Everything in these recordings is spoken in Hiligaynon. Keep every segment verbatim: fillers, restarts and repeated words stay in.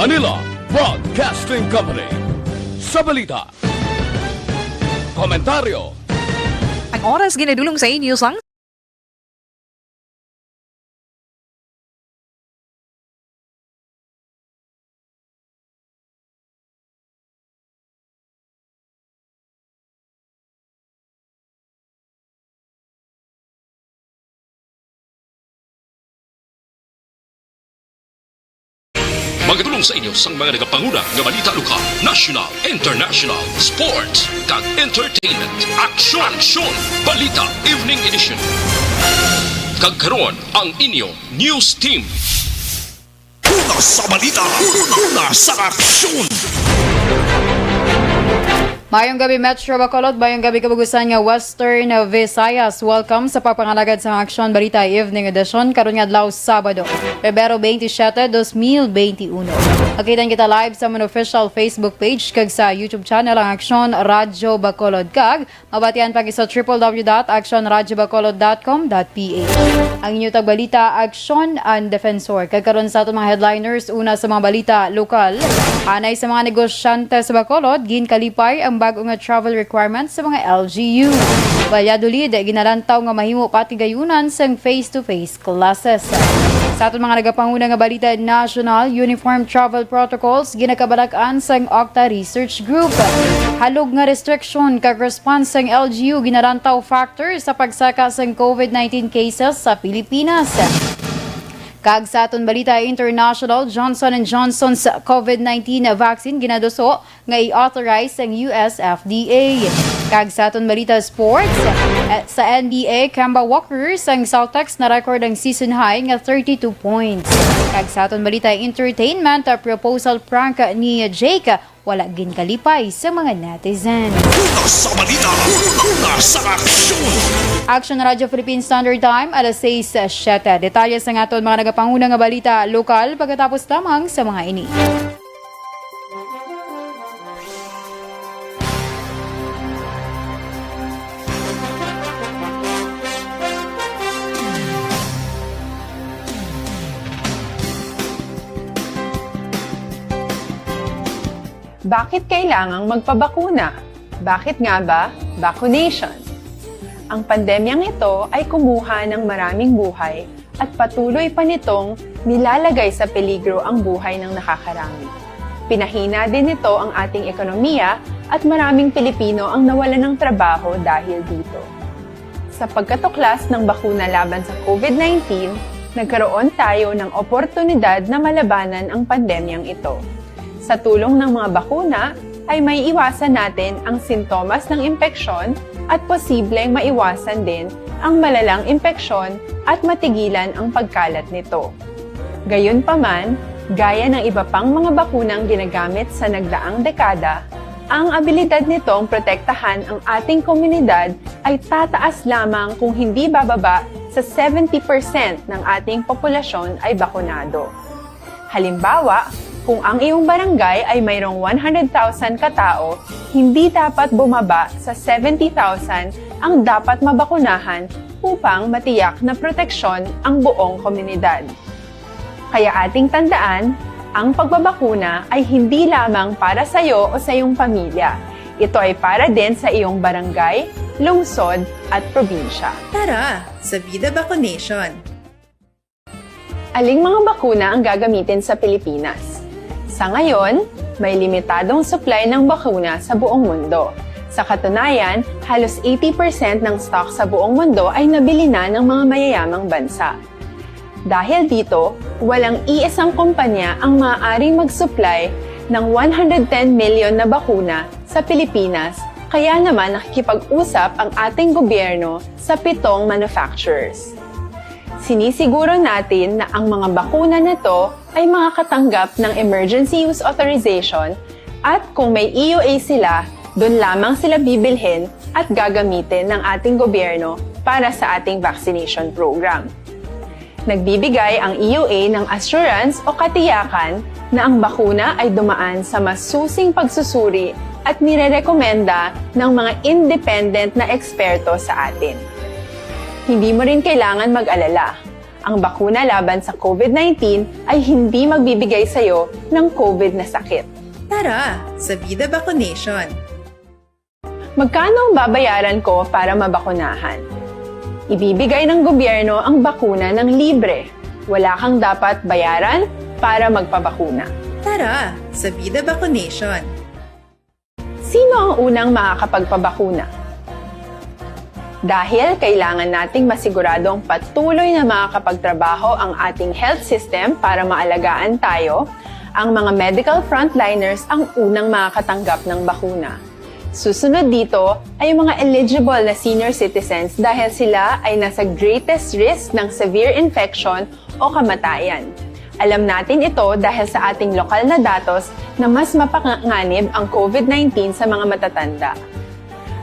Manila Broadcasting Company. Sa balita, komentaryo, Ang oras ginadulong sa inyo sang Magadulong sa inyo sang mga nagapanguna nga balita lokal, national, international, sports, kag entertainment. Aksyon! Aksyon! Balita Evening Edition. Kag karon ang inyo news team. Una sa balita, una sa aksyon. Mayong gabi, Metro Bacolod. Mayong gabi, kabug-usan nga Western Visayas. Welcome sa pagpangalagad sa Aksyon Balita Evening Edition karon nga adlaw, Sabado, Pebrero twenty-seven, dos mil twenty-one. Makita kita live sa amon official Facebook page kag sa YouTube channel, ang Aksyon Radyo Bacolod, kag mabatian pa sa triple W dot action radyo bacolod dot com dot P H. Ang inyo tagbalita, Aksyon An Defensor. Kag karon sa aton mga headliners, una sa mga balita lokal, anay sa mga negosyante sa Bacolod, ginkalipay ang bag-o nga travel requirements sa mga L G U. Valladolid, ginalantaw nga mahimo patigayunan sang face-to-face classes. Sa aton mga nagapanguna nga balita nasyonal, Uniform Travel Protocols ginakabalak-an sang OCTA Research Group. Halog nga restriction kag response sang L G U ginalantaw factor sa pagsaka sang COVID nineteen cases sa Pilipinas. Kag sa aton balita international, Johnson and Johnson's COVID nineteen vaccine ginaduso nga i-authorize sang U S F D A. Kag sa aton balita sports, eh, sa N B A, Kemba Walker sang Celtics na-record ang season high nga thirty-two points. Kag sa aton balita entertainment, ah, proposal prank ni Jake, wala ginkalipay sa mga netizen. Una sa balita, una sa aksyon. Action Radyo Philippine Standard Time, alas sais siyete. Detalye sa aton mga nagapanguna nga balita lokal pagkatapos lamang sa mga ini. Bakit kailangang magpabakuna? Bakit nga ba vaccination? Ang pandemyang ito ay kumuha ng maraming buhay at patuloy pa nitong nilalagay sa peligro ang buhay ng nakakarami. Pinahina din nito ang ating ekonomiya at maraming Pilipino ang nawalan ng trabaho dahil dito. Sa pagkatuklas ng bakuna laban sa COVID nineteen, nagkaroon tayo ng oportunidad na malabanan ang pandemyang ito. Sa tulong ng mga bakuna, ay maiiwasan natin ang sintomas ng impeksyon at posibleng maiwasan din ang malalang impeksyon at matigilan ang pagkalat nito. Gayunpaman, gaya ng iba pang mga bakunang ginagamit sa nagdaang dekada, ang abilidad nitong protektahan ang ating komunidad ay tataas lamang kung hindi bababa sa seventy percent ng ating populasyon ay bakunado. Halimbawa, kung ang iyong barangay ay mayroong one hundred thousand katao, hindi dapat bumaba sa seventy thousand ang dapat mabakunahan upang matiyak na proteksyon ang buong komunidad. Kaya ating tandaan, ang pagbabakuna ay hindi lamang para sa iyo o sa iyong pamilya. Ito ay para din sa iyong barangay, lungsod, at probinsya. Tara, sa Vida Vaccination! Aling mga bakuna ang gagamitin sa Pilipinas? Sa ngayon, may limitadong supply ng bakuna sa buong mundo. Sa katunayan, halos eighty percent ng stock sa buong mundo ay nabili na ng mga mayayamang bansa. Dahil dito, walang iisang kumpanya ang maaaring mag-supply ng one hundred ten million na bakuna sa Pilipinas, kaya naman nakikipag-usap ang ating gobyerno sa pitong manufacturers. Sinisiguro natin na ang mga bakuna na to ay makakatanggap ng emergency use authorization, at kung may E U A sila, doon lamang sila bibilhin at gagamitin ng ating gobyerno para sa ating vaccination program. Nagbibigay ang E U A ng assurance o katiyakan na ang bakuna ay dumaan sa masusing pagsusuri at nirerekomenda ng mga independent na eksperto sa atin. Hindi mo rin kailangan mag-alala. Ang bakuna laban sa COVID nineteen ay hindi magbibigay sa iyo ng COVID na sakit. Tara sa Vida Vacunation! Magkano ang babayaran ko para mabakunahan? Ibibigay ng gobyerno ang bakuna ng libre. Wala kang dapat bayaran para magpabakuna. Tara sa Vida Vacunation! Sino ang unang makakapagpabakuna? Dahil kailangan nating masiguradong patuloy na makakapagtrabaho ang ating health system para maalagaan tayo, ang mga medical frontliners ang unang makakatanggap ng bakuna. Susunod dito ay ang mga eligible na senior citizens dahil sila ay nasa greatest risk ng severe infection o kamatayan. Alam natin ito dahil sa ating lokal na datos na mas mapanganib ang COVID nineteen sa mga matatanda.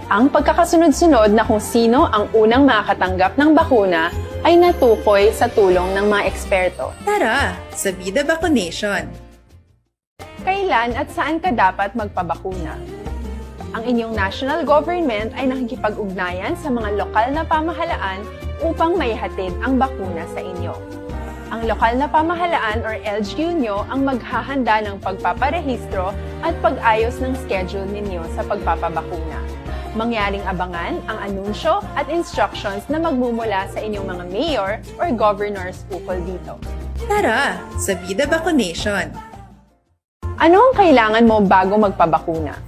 Ang pagkakasunod-sunod na kung sino ang unang makakatanggap ng bakuna ay natukoy sa tulong ng mga eksperto. Tara sa Vida Vacunation! Kailan at saan ka dapat magpabakuna? Ang inyong national government ay nakikipag-ugnayan sa mga lokal na pamahalaan upang maihatid ang bakuna sa inyo. Ang lokal na pamahalaan or L G U nyo ang maghahanda ng pagpaparehistro at pag-ayos ng schedule ninyo sa pagpapabakuna. Mangyaring abangan ang anunsyo at instructions na magmumula sa inyong mga mayor or governors ukol dito. Tara sa Vida Vacunation! Ano ang kailangan mo bago magpabakuna?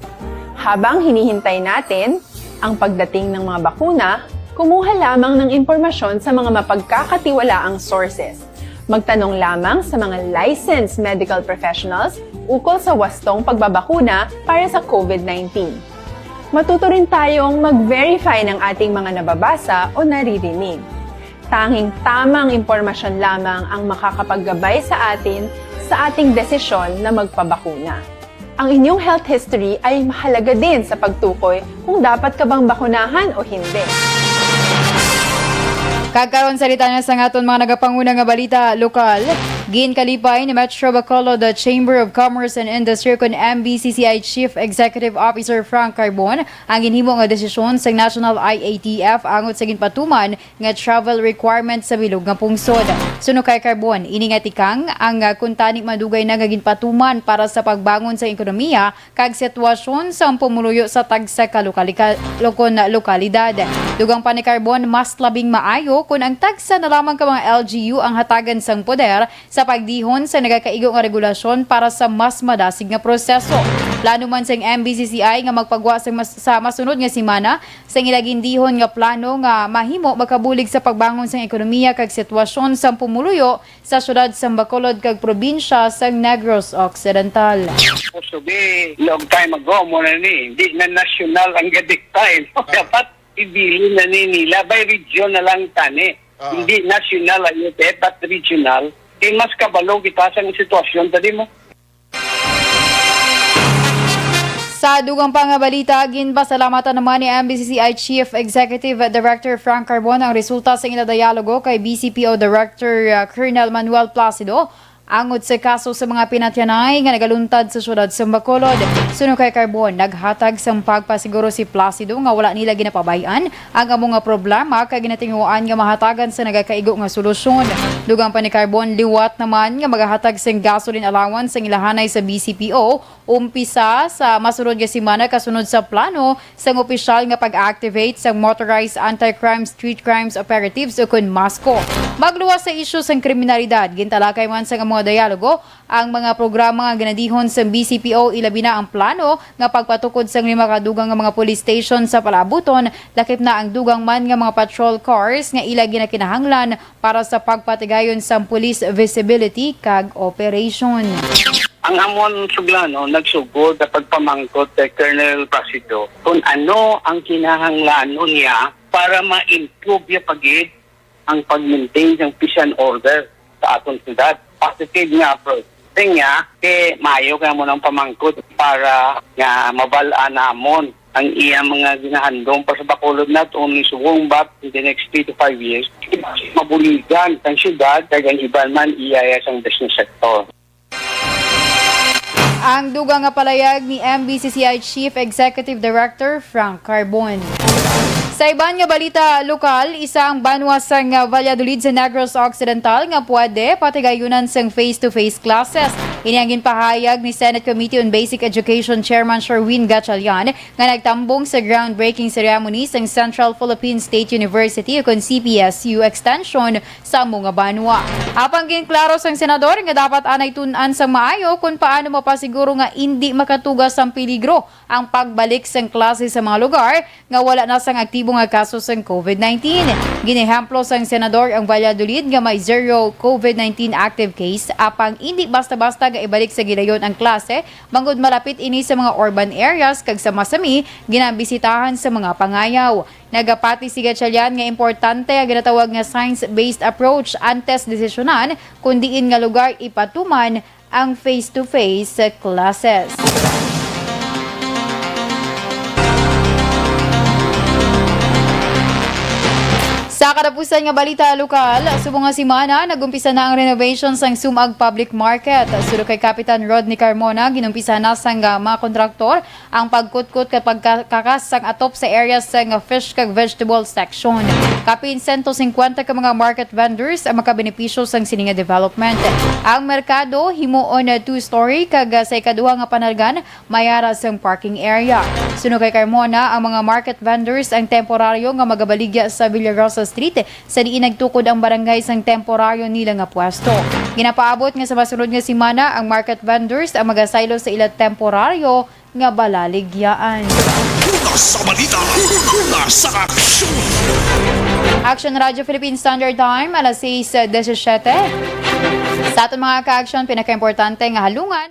Habang hinihintay natin ang pagdating ng mga bakuna, kumuha lamang ng impormasyon sa mga mapagkakatiwalaang sources. Magtanong lamang sa mga licensed medical professionals ukol sa wastong pagbabakuna para sa COVID nineteen. Matuto rin tayong mag-verify ng ating mga nababasa o naririnig. Tanging tamang impormasyon lamang ang makakapaggabay sa atin sa ating desisyon na magpabakuna. Ang inyong health history ay mahalaga din sa pagtukoy kung dapat ka bang bakunahan o hindi. Kag karon, salita na sa aton mga nagapanguna nga balita lokal. Ginkalipay ni Metro Bacolod Chamber of Commerce and Industry, kun M B C C I Chief Executive Officer Frank Carbon, ang ginhimo nga desisyon sang National I A T F angot sa ginpatuman nga travel requirement sa bilog nga pungsod. Suno kay Carbon, ini nga tikang ang, ah, kuntani madugay na nga ginpatuman para sa pagbangon sa ekonomiya kag sitwasyon sa pumuluyo sa tagsa ka lokalika-, lokon-, lokalidad. Dugang pa ni Carbon, mas labing maayo kon ang tagsa na lamang ka mga L G U ang hatagan sang poder sa pagdihon sa nagakaigo nga regulasyon para sa mas madasig nga proseso. Plano man sang M B C C I nga magpagwa sa mas-, sa masunod nga semana sang ila gindihon nga plano nga mahimo makabulig sa pagbangon sang ekonomiya kag sitwasyon sang pumuluyo sa siyudad sang Bacolod kag probinsya sang Negros Occidental. Supposed to be long time ago, mo na ni, hindi na national ang ga-dictate, no? Ah. Dapat ibilin na ni nila, by region na lang tani. Ah. Hindi national ang U T F, but regional. Kay mas kabalo kita sa sitwasyon, tadi mo. Sa dugang pa nga balita, ginpasalamatan naman ni M B C C I Chief Executive Director Frank Carbon ang resulta sa ila dialogo kay B C P O Director, uh, Colonel Manuel Placido angot sa kaso sa mga pinatyanay nga nagaluntad sa siyudad sa Bacolod. Suno kay Carbon, naghatag sang pagpasiguro si Placido nga wala nila ginapabay-an ang amo nga problema kag ginatinguhaan nga mahatagan sa nagakaigo nga solusyon. Dugang pa ni Carbon, liwat naman nga magahatag sing gasoline allowance ang ilahanay sa B C P O umpisa sa masunod nga semana kasunod sa plano sang opisyal nga pag-activate sang Motorized Anti-Crime Street Crimes Operatives ukon MASCO. Magluwas sa isyu sang kriminalidad, gintalakay man sang amo nga dialogo ang mga programa nga ginadihon sang B C P O, ilabi na ang plano nga pagpatukod sang lima ka dugang nga mga police station sa palaabuton, lakip na ang dugang man nga mga patrol cars nga ila ginakinahanglan para sa pagpatigayon sang police visibility kag operation. Ang amon suglano nagsugod sa pagpamangkot kay Colonel Placido kung ano ang kinahanglanon niya para ma-improve niya pa gid ang pag-maintain sang peace and order sa aton syudad. Positive nga approach. Sa niya, kay maayo kay amo nang pamangkot para nga mabal-an namon ang iya mga ginahandom para sa Bacolod, not only subong, but in the next three to five years, mabuligan ang syudad kag ang iban man iya sang business sector. Ang dugang nga palayag ni M B C C I Chief Executive Director Frank Carbon. Sa iban nga balita lokal, isa ang banwa sang Valladolid sa Negros Occidental nga pwede patigayunan sang face-to-face classes. Ini ang ginpahayag ni Senate Committee on Basic Education Chairman Sherwin Gatchalian nga nagtambong sa groundbreaking ceremony sang Central Philippine State University, ukon C P S U, extension sa amo nga banwa. Apang ginklaro sang senador nga dapat anay tun-an sang maayo kon paano mapasiguro nga indi makatuga sang peligro ang pagbalik sang klase sa mga lugar nga wala na sang aktibo nga kaso sang COVID nineteen. Ginehemplo sang senador ang Valladolid nga may zero COVID nineteen active case, apang indi basta-basta nga ibalik sa gilayon ang klase, bangod malapit ini sa mga urban areas kag sa masami ginabisitahan sa mga pangayaw. Nagapati si Gatchalian nga importante ang ginatawag nga science-based approach antes desisyonan kon diin nga lugar ipatuman ang face-to-face classes. Sa katapusan nga balita lokal, subong nga semana, nag-umpisa na ang renovation sang Sumag Public Market. Suno kay Kapitan Rodney Carmona, ginumpisahan na sang, ah, mga kontraktor ang pagkutkot kag pagkakakas sang atop sa area sang fish kag vegetable section. Kapin sento singkwenta ka mga market vendors ang makabenepisyo sang sini nga development. Ang merkado himuon na two-story kag, ah, sa ikaduha nga panalgan may ara sang parking area. Suno kay Carmona, ang mga market vendors ang temporaryo nga magabaligya sa Villarosa Street, sa diin nagtukod ang barangay sang temporaryo nila nga pwesto. Ginapaabot nga sa masunod nga semana, ang market vendors ang magasaylo sa ila temporaryo nga balaligyaan. Una sa balita, una sa aksyon. Action Radio Philippine Standard Time, alas sais disisiete. Sa aton mga ka-aksyon, pinakaimportante nga halungan.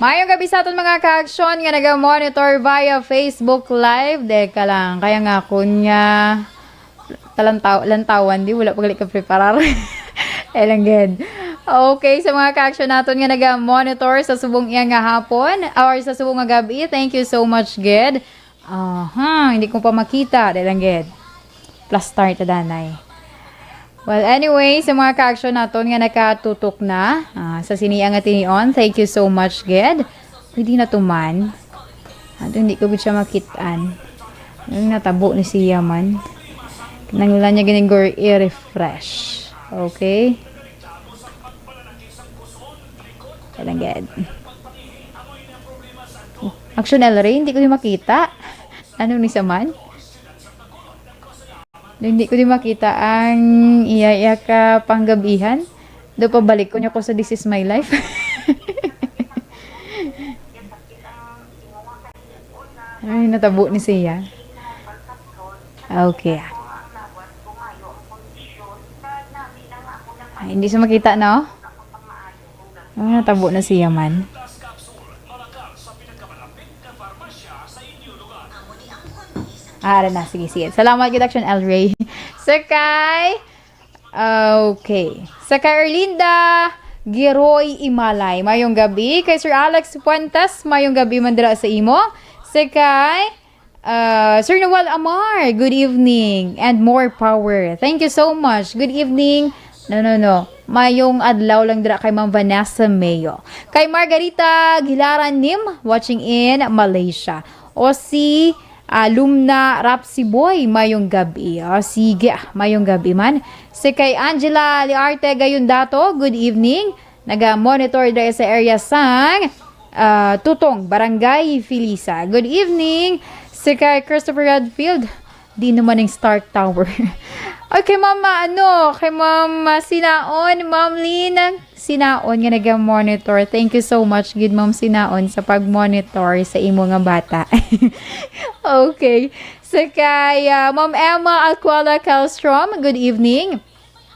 Maayong gabi sa aton mga ka-aksyon nga naga-monitor via Facebook Live. Deka lang, kaya nga akon nga talantaw-, lantawan, di, wala pa gali ka preparar. Eh lang gid. Okay, sa mga ka-aksyon naton nga naga-monitor sa subong iya nga hapon or sa subong nga gabi, thank you so much gid. Aha, hindi ko pa makita. Dahil lang gid. Plastar ta danay. Well, anyway, sa mga ka-aksyon naton nga nakatutok na, ah, sa sini nga tinion, thank you so much gid. Pwede na to man. Ato, hindi ko gid siya makit-an. Yung natabo ni siya man. Kinahanglan niya gani gor i-refresh. Okay? Dahil lang gid. Action, El Rey, hindi ko din makita. Ano ni sa man? Hindi ko din makita ang iya, iya ka panggabihan. Do, pabalik ko niya ko sa This Is My Life. Ay, natabo ni siya. Okay. Hindi siya makita, no? Ah, tabo na siya man. Ah, ara na. Sige, sige. Salamat gid, Action El Rey. Sakay. Okay. Sakay Erlinda Giroy Imalay. Mayong gabi. Kay Sir Alex Fuentes, mayong gabi man dira sa imo. Sakay, uh, Sir Noel Amar, good evening and more power. Thank you so much. Good evening. No, no, no. Mayong adlaw lang dira kay Ma'am Vanessa Mayo. Kay Margarita Gilaran Nim, watching in Malaysia. O si, ah, Lumna Rapsi Boy, mayong gabi. O sige, mayong gabi man. Si kay Angela Liarte Gayundato, good evening. Naga-monitor diri sa area sang, ah, Tutong, Barangay Felisa. Good evening. Si kay Christopher Redfield, di naman yung Stark Tower. Okay, Mama, ano, kay Mama Sinaon, Ma'am Lynn, Sinaon nga naga-monitor. Thank you so much, gid, Ma'am Sinaon, sa pag-monitor sa imo nga bata. Okay. So, kay, ah, Ma'am Emma Aquila Kalstrom, good evening.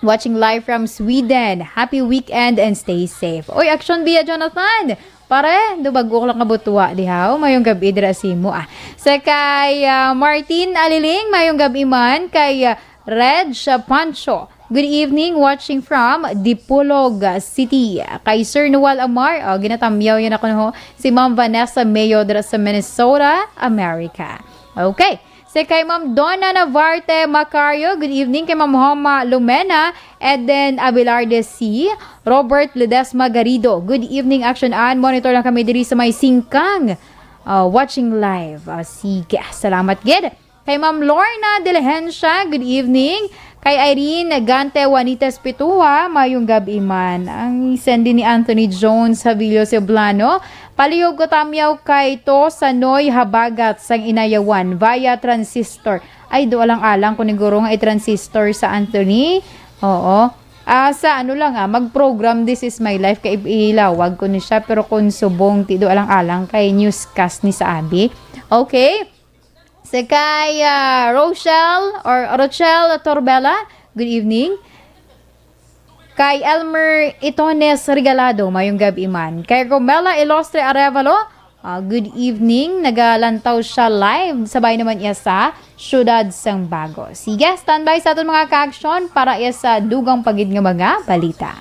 Watching live from Sweden. Happy weekend and stay safe. Oy, Action Bia Jonathan! Pare, do bago ko lang kabutwa diha. Mayong gabi dira sa imo, ah. Sa kay, ah, Martin Aliling, mayong gabi man. Kay, ah, Reg Pancho, good evening, watching from Dipolog City. Kay Sir Noel Amar, oh, ginatamyaw yun ako, no? Si Ma'am Vanessa Mayo dira sa Minnesota, America. Okay. Si kay Ma'am Donna Navarte Macario, good evening. Kay Ma'am Homa Lumena, Eden Abelarde C, Robert Ledesma Garrido, good evening, Action Ann. Monitor lang kami diri sa may Singkang. Uh, watching live. Uh, sige, salamat gid. Kay Ma'am Lorna Diligencia, good evening. Kay Irene Gante Juanitas Pitua, mayong gabi man. Ang send ni Anthony Jones Havillo Ceblano, palihog ko tamyaw kay to sa Noy Habagat sang Inayawan via transistor. Ay, do alang-alang ko ni guro nga i-transistor sa Anthony. Oo. Ah, sa ano lang, ah, mag-program This Is My Life kay ilawag ko ni siya, pero kung subong ti do alang-alang kay newscast ni sa abi. Okay. Si kay, ah, Rochelle or Rochelle Torbella, good evening. Kay Elmer Itones Regalado, mayong gabi man. Kay Romela Ilostre Arevalo, ah, good evening. Nagalantaw siya live. Sabay naman iya sa Siyudad sang Bago. Sige, standby sa aton mga ka-action para iya sa dugang pa gid nga mga balita.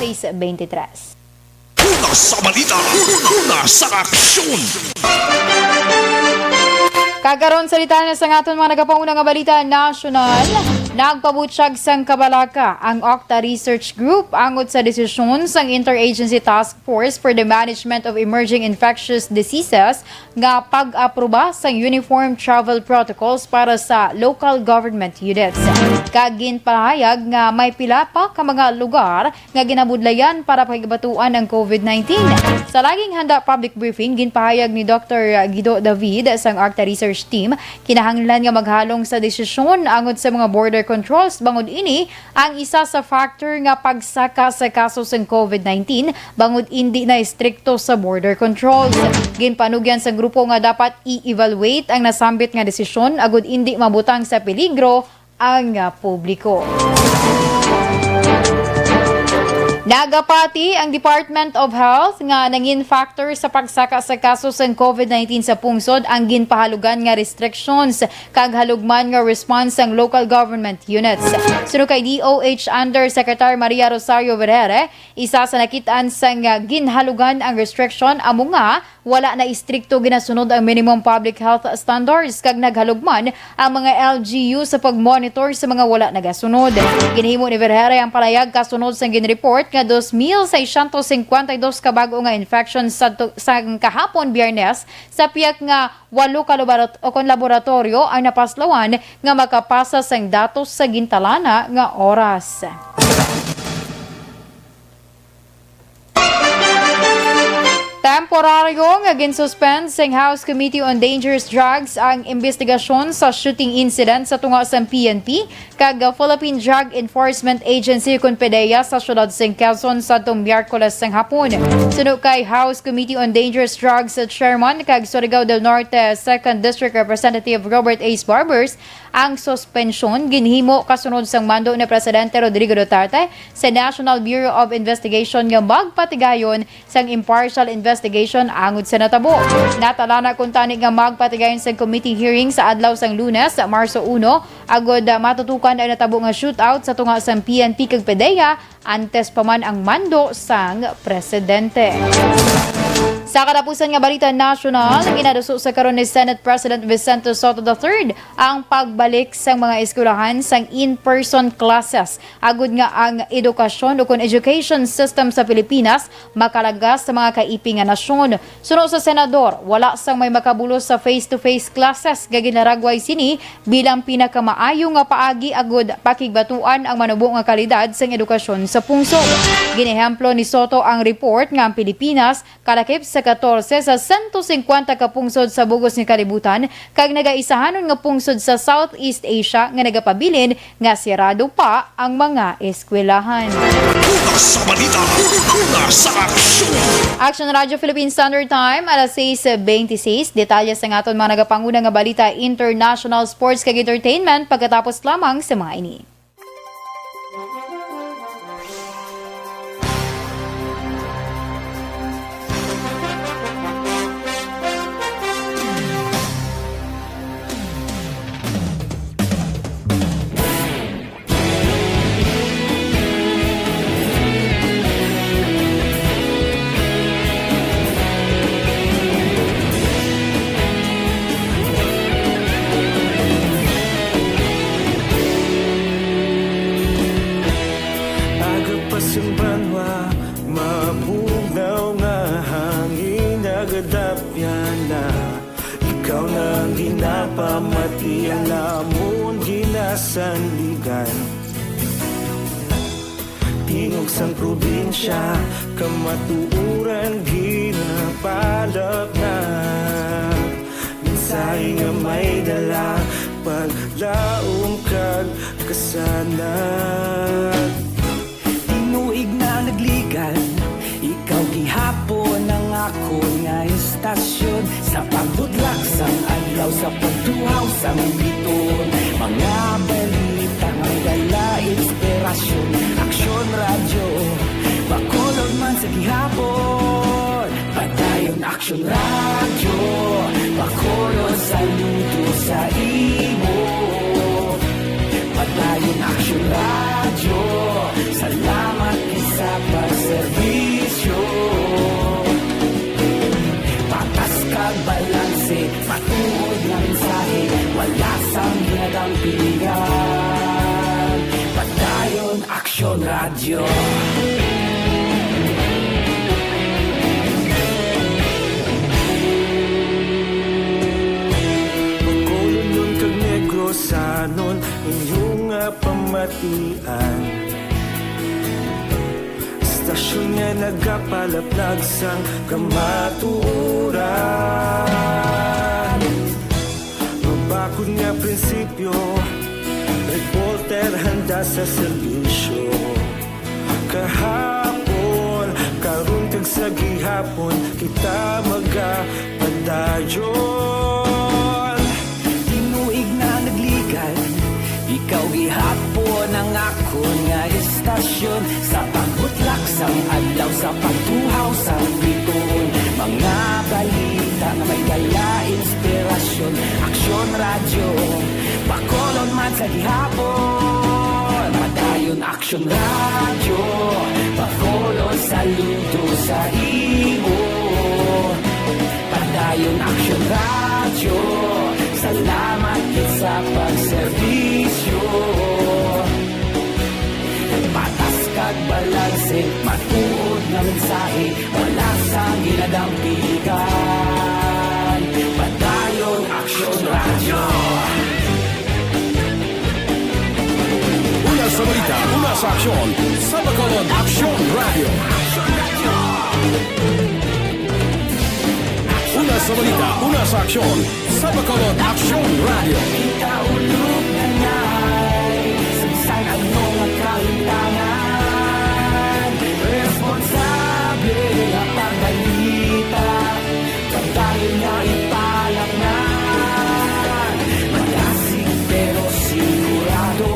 Seis veintitrés. Una sa balita, una sa aksyon. Kagaron, salita na sa aton mga nagapauna nga balita nasyonal. Nagpabutyag sang kabalaka ang Octa Research Group angot sa desisyon sang Interagency Task Force for the Management of Emerging Infectious Diseases nga pag-aproba sang uniform travel protocols para sa local government units. Kag ginpahayag nga may pila pa ka mga lugar nga ginabudlayan para pakigabatuan ang COVID nineteen. Sa laging handa public briefing, ginpahayag ni Doctor Guido David sang Octa Research Team, kinahanglan nga maghalong sa desisyon angot sa mga border controls, bangod ini ang isa sa factor nga pagsaka sa kaso sang COVID nineteen, bangod indi na estrikto sa border controls. Ginpanugyan sa grupo nga dapat i-evaluate ang nasambit nga desisyon agud indi mabutang sa peligro ang, ah, publiko. Nagapati ang Department of Health nga nangin factor sa pagsaka sa kaso sang COVID nineteen sa pungsod ang ginpahalugan nga restrictions kag halugman nga response sang local government units. Suno kay D O H Undersecretary Maria Rosario Vergere, isa sa nakit-an sang, ah, ginhalugan ang restriction amo nga wala na istrikto ginasunod ang minimum public health standards kag naghalugman ang mga L G U sa pagmonitor sa mga wala nagasunod. Ginhimo ni Vergere ang panayag kasunod sang ginreport nga dos mil seiscientos cincuenta y dos ka bag-o nga infection sa, sa kahapon Biyernes sa pihak nga walo ka laborat-, o kon laboratoryo ang napaslawan nga makapasa sang datos sa gintalana nga oras. Temporaryo nga ginsuspend sang House Committee on Dangerous Drugs ang imbestigasyon sa shooting incident sa tunga sang P N P kag Philippine Drug Enforcement Agency, kon PDEA, sa siyudad sang Quezon sadtong Miyerkules sang hapon. Suno kay House Committee on Dangerous Drugs Chairman kag Surigao del Norte Second District Representative Robert Ace Barbers, ang suspensyon ginhimo kasunod sang mando ni Presidente Rodrigo Duterte sa National Bureau of Investigation nga magpatigayon sang impartial investigation angod sa natabo. Natalana kuntani nga magpatigayon sang committee hearing sa adlaw sang Lunes, Marso uno, agod, ah, matutukan ang natabo nga shootout sa tunga sang P N P kag PDEA antes pa man ang mando sang presidente. Sa katapusan nga balita nasyonal, ginaduso sa karon ni Senate President Vicente Sotto the third ang pagbalik sang mga eskwelahan sang in-person classes, agud nga ang edukasyon ukon education system sa Pilipinas makalagas sa mga kaiping nga nasyon. Suno sa senador, wala sang may makabulos sa face-to-face classes nga ginaragway sini bilang pinakamaayo nga paagi agud pakigbatuan ang manubo nga kalidad sang edukasyon sa pungsod. Ginehemplo ni Sotto ang report nga ang Pilipinas kalakip sa katorse sa sento singkwenta ka pungsod sa bug-os nga kalibutan, kag nagaisahanon nga pungsod sa Southeast Asia nga nagapabilin nga sirado pa ang mga eskwelahan. Una sa balita, una sa aksyon. Action Radio Philippine Standard Time, alas sais beintiseis. Detalye sa aton mga nagapanguna nga balita, international, sports, kag entertainment pagkatapos lamang sa mga ini. Aga pa sing banwa, mabugnaw nga hangin, nagadapyan na. Ikaw na ang ginapamati, ang amon ginasandigan. Tingog sang probinsya, kamatuoran ginapalapnag. Mensahe nga may dala, paglaom kag kasanag. Tinuig na nagligad, ikaw gihapon ang akon nga estasyon. Sa pagbudlak sang adlaw, sa pagtuhaw sang bituon, mga balita nga may dala inspirasyon. Aksyon Radyo, Bacolod man sa gihapon. Padayon Aksyon Radyo, Bacolod, saludo sa imo. Padayon Aksyon Radyo, salamat gid sa pagserbisyo. Patas kag balanse, matuod nga mensahe, wala sang ginadampigan. Padayon Aksyon Radyo. Bacolodnon kag Negrosanon, inyo nga pamatian. Estasyon nga nagapalaplag sang kamatuoran. Mabakod nga prinsipyo, reporter handa sa serbisyo. Kahapon, karon kag sa gihapon, kita magapadayon. Tinuig na nagligad, ikaw gihapon ang akon nga estasyon. Sa pagbutlak sang adlaw, sa pagtuhaw sang bituon, mga balita nga may dala inspirasyon. Aksyon Radyo, Bacolod man sa gihapon. Padayon Aksyon Radyo, Bacolod, saludo sa imo. Padayon Aksyon Radyo, salamat gid sa pagserbisyo. Patas kag balanse, matuod nga mensahe, wala sang ginadampigan. Padayon Aksyon Radyo. Una sa balita, una sa aksyon, sa Bacolod Aksyon Radyo. Aksyon Radyo. Sa balita, una sa aksyon, sa Bacolod Aksyon Radio. Kita ulog na nai, sagsay ang mga kahintangan. Responsable ang pagbalita, pagdayon nga ipalaknag. Magasig pero sigurado,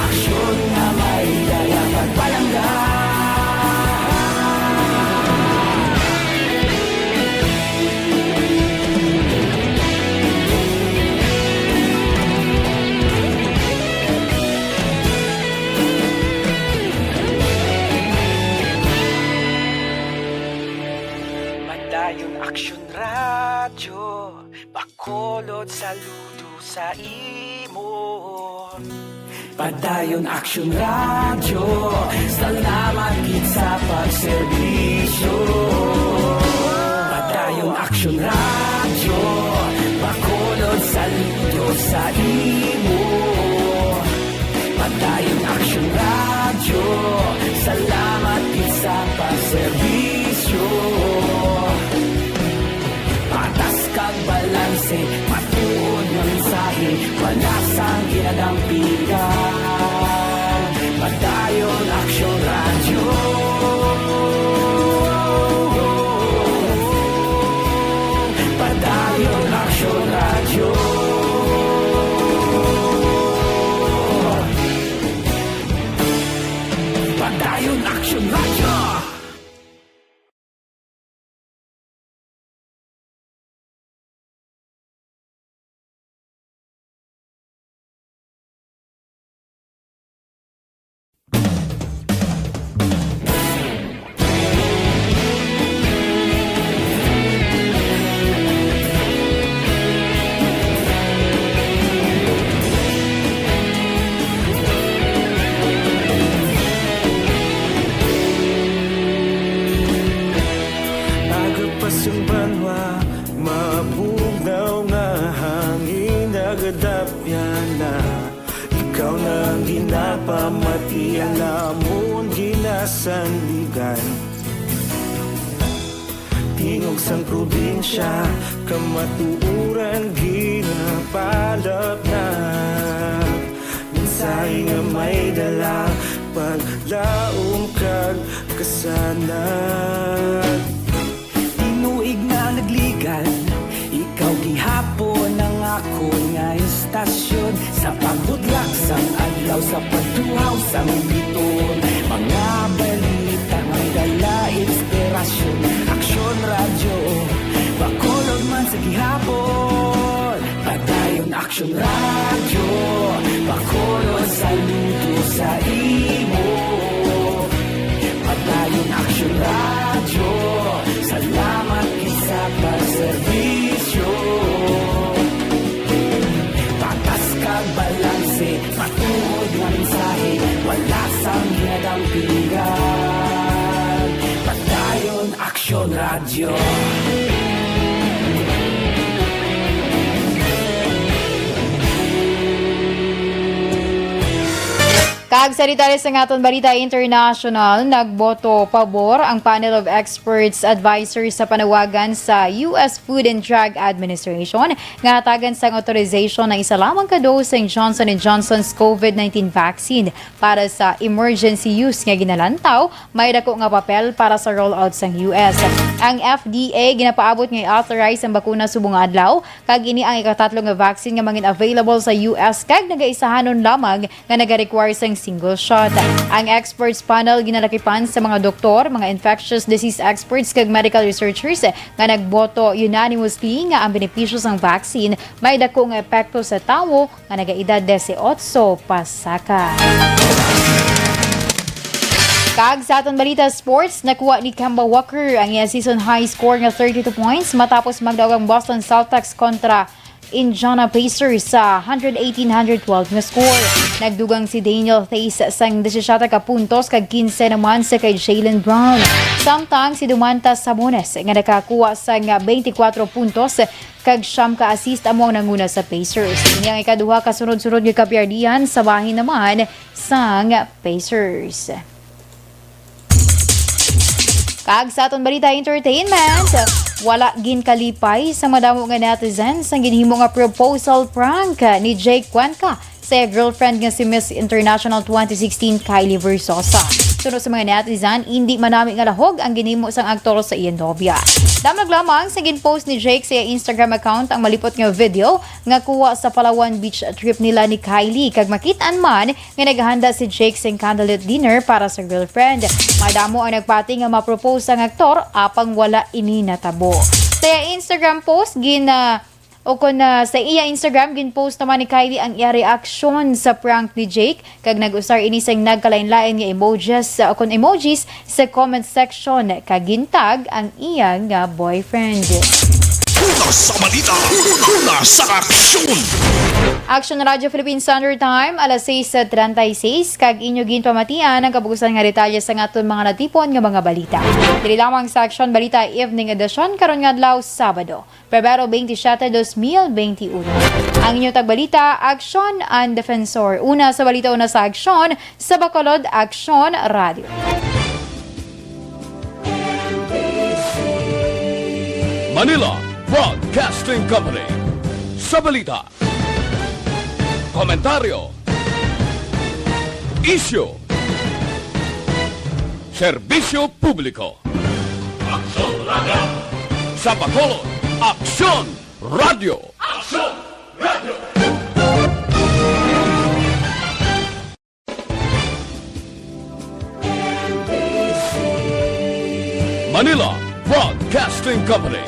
aksyon nga may dala pagpalangga. Padayon Aksyon Radyo, Bacolod, saludo sa imo. Padayon Aksyon Radyo, salamat gid sa pagserbisyo. Padayon Aksyon Radyo, Bacolod, saludo sa imo. Padayon Aksyon Radyo, salamat gid sa pagserbisyo. Patas kag balanse, matuod nga mensahe, wala sang ginadampigan. Padayon Aksyon Radyo. Padayon Aksyon Radyo. Padayon Aksyon Radyo. Aga pa sang banwa, mabugnaw nga hangin nagadapyan na. Ikaw na ang ginapamati, ang amon ginasandigan. Tingog sang probinsya, kamatuoran ginapalapnag. Mensahe nga may dala, paglaom kag kasanag. Tinuig nga nagligan, ikaw gihapon ang akon nga istasyon. Sa pagbudlak sang adlaw, sa pagtuhaw sang biton, mga balita may dala inspirasyon. Aksyon Radyo, Bacolod man sa gihapon. Padayon Aksyon Radyo, Bacolod, saludo sa imo. Padayon Aksyon Radyo, salamat gid sa pagserbisyo. Patas kag balanse, matuod nga mensahe, wala sang ginadampigan. Padayon Aksyon Radyo. Kag sa detalye sang aton balita international, nagboto pabor ang panel of experts advisors sa panawagan sa U S Food and Drug Administration nga hatagan sang authorization na isa lamang ka dose sang Johnson and Johnson's COVID nineteen vaccine para sa emergency use nga ginalantaw may dako nga papel para sa rollout sang U S. Ang F D A ginapaabot nga i-authorize ang bakuna subong nga adlaw, kag ini ang ikatatlo nga vaccine nga mangin available sa U S kag nagaisahanon lamang nga nagarequire sang single shot. Ang experts panel ginalakipan sa mga doktor, mga infectious disease experts, kag medical researchers nga nagboto unanimously nga ang benepisyo sang vaccine may dako nga epekto sa tawo nga nagaedad disiotso pasaka. Kag sa aton balita sports, nakuha ni Kemba Walker ang iya season high score nga thirty-two points matapos magdaog ang Boston Celtics kontra Indiana Pacers sa hundred eighteen, hundred twelve nga score. Nagdugang si Daniel Theis sang disisyete ka puntos kag kinse naman sa kay Jaylen Brown. Samtang si Domantas Sabonis nga nakakuha sang twenty-four puntos kag siyam ka assist amo ang nanguna sa Pacers. Ini ang ikaduha ka sunod-sunod nga kapiardihan sa bahin naman sang Pacers. Kag sa aton balita entertainment, Wala ginkalipay sa madamo nga netizens ang ginhimo nga proposal prank ni Jake Cuenca sa iya girlfriend nga si Miss International twenty sixteen Kylie Versosa. Suno sa mga netizen, indi manami nga lahog ang ginhimo sang aktor sa iya nobya. Damlag lamang sa ginpost ni Jake sa iya Instagram account ang malipot nga video nga kuha sa Palawan beach trip nila ni Kylie, kag makit-an man nga naghanda si Jake sing candlelit dinner para sa girlfriend. Madamo ang nagpati nga ma-propose ang aktor, apang wala ini natabo. Sa iya Instagram post, gin, ah, o kon, ah, sa iya Instagram, ginpost naman ni Kylie ang iya reaksyon sa prank ni Jake, kag nag-usar ini sing nagkalain-lain nga emojis, ah, o kon emojis sa comment section, kag gintag ang iya nga boyfriend. Una sa balita, una sa aksyon. Action Radio Philippine Standard Time, alas sais treinta y seis, kag inyo ginpamatian ang kabugusan nga detalye sa aton mga natipon nga mga balita. Diri lamang sa Action Balita Evening Edition karon nga adlaw, Sabado, Pebrero twenty-seven, dos mil twenty-one. Ang inyo tagbalita, Action and Defensor. Una sa balita, una sa aksyon, sa Bacolod, Action Radio. Manila Broadcasting Company. Sa balita, komentaryo, isyu, serbisyo publiko. Aksyon Radio. Sa Bacolod, Aksyon Radio. Aksyon Radio. Manila Broadcasting Company.